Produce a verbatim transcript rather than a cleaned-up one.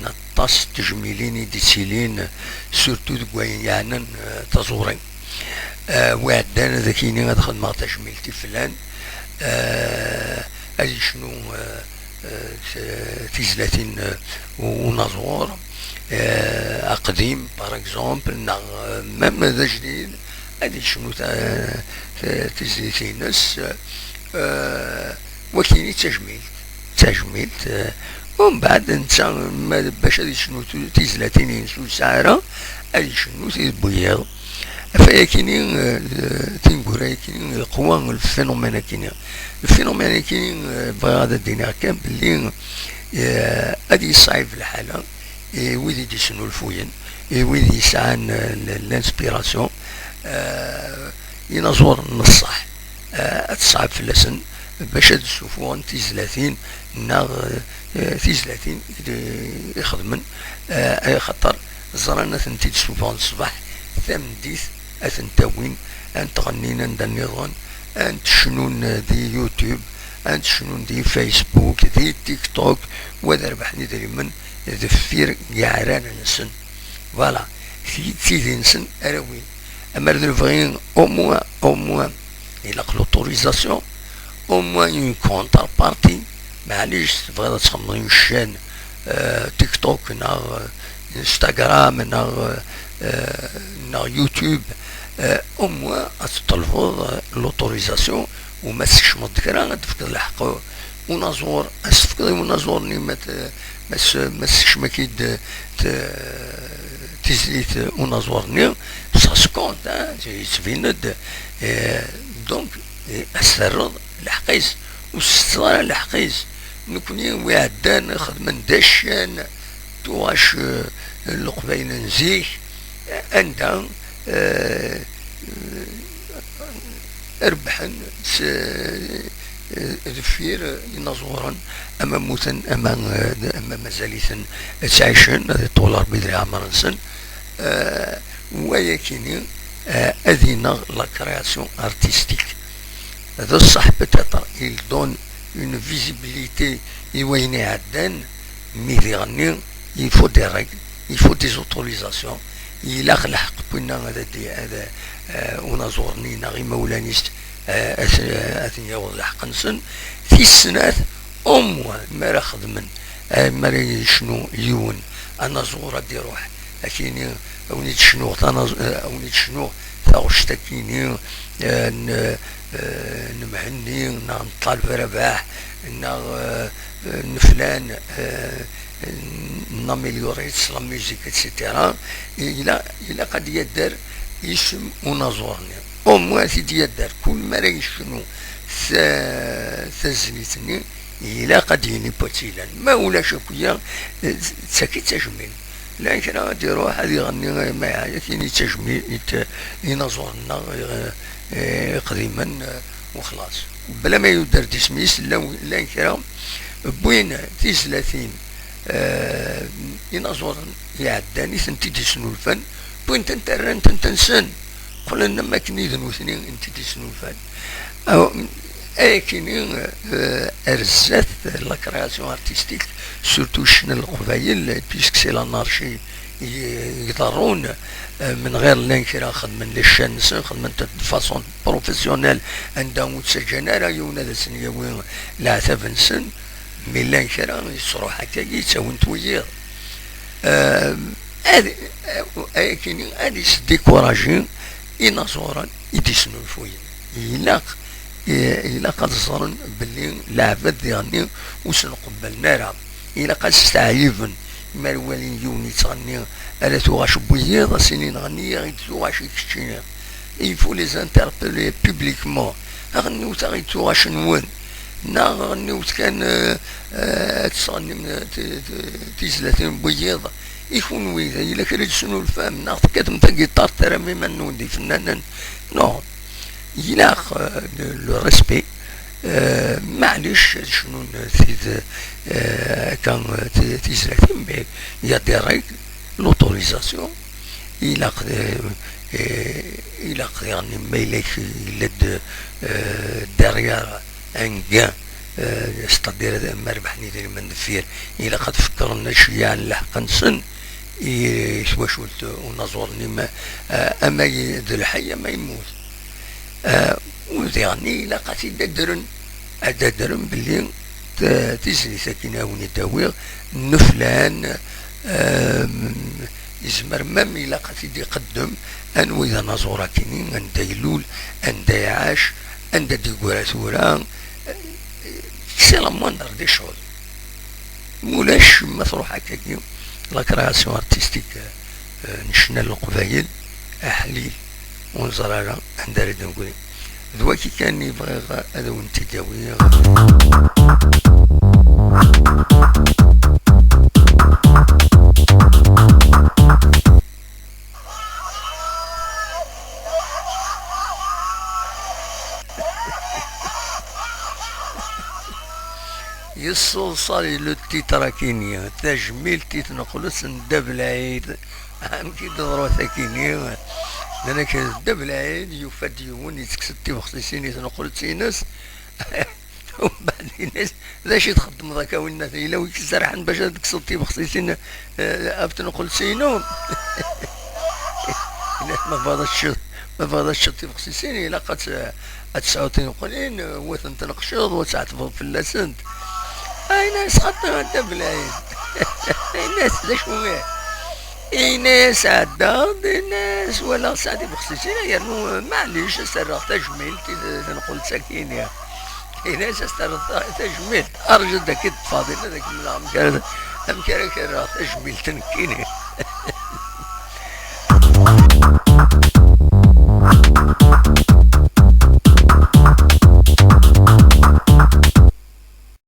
aṭas n tejmilin i d-ittilin, surtout deg wayen yeɛnan, eh, taẓuri. Eh, wi iɛeddan ad ak-yini ad xedmeɣ tajmilt i flan, eh, ad yecnu, eh, eh, t-, tizlatin, eh, u-, unaẓur, eh, aqdim, par exemple, neɣ, eh, même d ajdid, ad yecnu ta-, ta-, tizlit-ines, eh, wakini d tajmilt. D tajmilt, eh, umbeɛd netta, ma bac ad yecnu tu-, tizlatin-ines ur yesɛi ara, ad yecnu tid n wiyiḍ. Ɣef wayakini, eh, tineggura-yakini, yeqwa lfinumène-akini. Lfinumène-akini, eh, bɣiɣ ad d-iniɣ kan belli, eh, ad yeṣɛib lḥala i wid i d-yesnulfuyen, i wid yesɛan, eh, l-, l'inspiration, eh, inaẓuren n ṣṣeḥ, eh, ad teṣɛeb fell-asen bac ad ssufuɣen tizlatin neɣ, eh, tizlatin i d-, i xedmen, eh, axaṭer ẓran ad tent-id-ssufuɣen ṣṣbeḥ, tameddit ad tent-awin, ad tent-ɣennin anda nniḍen, ad tent-cnun di YouTube, ad tent-cnun di Facebook, di TikTok, u ad rebḥen idrimen deffir yeɛrar-nsen. Voilà, ti d tidi-nsen ara win. Amer d lebɣi, au moins, au moins, ilaq l'autorisation, au moins une contrepartie. Maɛlic, tebɣiḍ ad txedmeḍ une chaîne, euh, TikTok, neɣ, euh, Instagram, neɣ, euh, euh, neɣ YouTube, euh, au moins ad teṭṭelbeḍ, euh, l'autorisation, u ma tsekcmeḍ-d kra, ad d-tefkeḍ lḥeqq unaẓur, ad s-tefkeḍ i unaẓur-nni ma t-, ma s-, ma tsekcem-ak-id t-, tizlit unaẓur-nni, bṣeḥ s compte, hein, yettbin-d, eh, donc, eh, ad s-terreḍ lḥeqq-is, ur s-tetteḍ ara lḥeqq-is. Nekni wi iɛeddan xedmen d accan, tuɣac, eh, n Leqbayel n zik, anda, eh, rebḥen s, eh, deffir inaẓuren, ama mmuten, ama, eh, ama mazal-iten ttɛicen, ad iṭṭul Rebbi di leɛmer-nsen. Eh, wayakini, eh, ad ineɣ la création artistique. D ṣṣeḥ, peut-être, il donne une visibilité i wayen iɛeddan, mi diɣenni, il faut des règles, il faut des autorisations, ilaq lḥeqq n winna ad, ad, ad, eh, unaẓur-nni neɣ imawlan-is, eh, ad, ad ten-yaweḍ lḥeqq-nsen. Tis snat, au moins, mi ara xedmen, eh, mi ara yecnu yiwen anaẓur ad d-iruḥ, ad k-yini, a wen-id-cnuɣ tanaẓ-, eh, a wen-id-cnuɣ taɣect-akini, eh, n, eh, n Mhenni, neɣ n Ṭaleb Rabaḥ, neɣ, eh, n flan, eh, n améliorer la musique, et cetera. Ila-, ilaq ad yadder isem unaẓur-nni. Au moins ad t-id-yadder kul mi ara yecnu ta-, tazlit-nni, ilaq ad d-yini n wacu-tt-ilan. Ma ulac akk-ya, eh, d tagi i d tajmilt. Llan kra ad d-iruḥ ad iɣenni, ma yeɛya, ad t-yini d tajmilt, inaẓuren-nneɣ, eh, eh, iqdimen, eh, u xlaṣ. Bla ma yudder-d isem-is, llan, llan kra wwin tizlatin, eh, inaẓuren iɛeddan i tent-id-isnulfan, wwin-tent, rran-tent nsen, qqlen am wakken i d nutni i tent-id-isnulfan. Aw-, ayakini, eh, ar zdat, la création artistique, surtout ccna n Leqbayel, puisque c'est l'anarchie i, i iḍerrun, eh, menɣir llan kra xedmen les chaînes-nsen, xedmen-tent de façon professionnelle, anda ur ttaǧǧan ara yiwen ad asen-yawi leɛtab-nsen, mi llan kra yettruḥ akka, yettawin-t wiyiḍ. Eh, ad, ayakini ad yesdikuraji inaẓuren i d-isnulfuyen. Ilaq, eh, ilaq ad ẓren belli leɛbad diɣenni ur sen-qebblen ara. Ilaq ad steɛyiben mi ara walin yiwen yettɣenni ala tuɣac n wiyiḍ, ad s-inin: "Ɣenni-yaɣ-id tuɣac i keččini." Il faut les interpeller publiquement. Ɣenniwt-aɣ-id tuɣac-nwen. Neɣ ɣenniwt kan, eh, eh, ad tesɣennim, eh, t-, t-, tizlatin n wiyiḍ. I kunwi, yella kra i d-tesnulfam? Neɣ tekkatem tagiṭart, terram iman-nwen d ifennanen? Non. Ilaq, eh, le, le respect. Eh, maɛlic, ad cnun tid, eh, akka, eh, ti-, tizlatin, mais il y a des règles, l'autorisation. Ilaq, eh, eh, ilaq diɣen ma yella yella-d, eh, derrière un gain, C'est-à-dire, ma rebḥen idrimen deffir, ilaq ad fekkren ceyyeɛ n lḥeqq-nsen i twacult unaẓur-nni, ma, eh, ama d lḥay ama yemmut. Eh, u diɣen ilaq ad t-id-addren, ad d-addren belli t-, tizlit akken a wen-id-awiɣ n uflan, eh, yezmer même ilaq ad t-id-iqeddem anwa i d anaẓur akkenni, anda ilul, anda iɛac, anda d-yegra tura. C'est la moindre des choses. Mulac ma truḥ akkagi la création artistique, eh, n ccna n Leqbayel, aḥlil, ur neẓri ara anda ara d-negri. D waki kan i bɣiɣ ad awen-t-id-awiɣ. Yesseḍsay le titre akkenni, tajmilt i tneqlet n Dda Belɛid. Amek i d-teḍru takkenni? Nnan-ak Dda Belɛid yufa-d yiwen yettekkes-d tibexsisin i tneqlet-ines. Umbeɛd yenna-as, d acu i txeddmeḍ akka, a winna? Yella wi k-iserḥen bac ad tekkseḍ tibexsisin, eh, ɣef tneqlet-inu? Yenna-as, ma tebɣiḍ ad teččeḍ, ma tebɣiḍ ad teččeḍ tibexsisin, ilaq ad tt-, ad tesɛuḍ tineqlin, eh, wa tent-tneqceḍ, wa tɛettbeḍ fell-asent. Ah, yenna-as, xaṭi a Dda Belɛid. Yenna-as, d acu i? Yenna-as, ɛeddaɣ-d, yenna-as, walaɣ tesɛa tibexsisin, yernu, eh, maɛlic, ad s-rreɣ tajmilt i tneqlet-agi-nni. Ini-as ad s-terreḍ ta-, tajmilt. Arju ad k-id-ṭṭfeɣ dinna, ad ak-mleɣ amek ara, amek ara k-rreɣ tajmilt nekkini.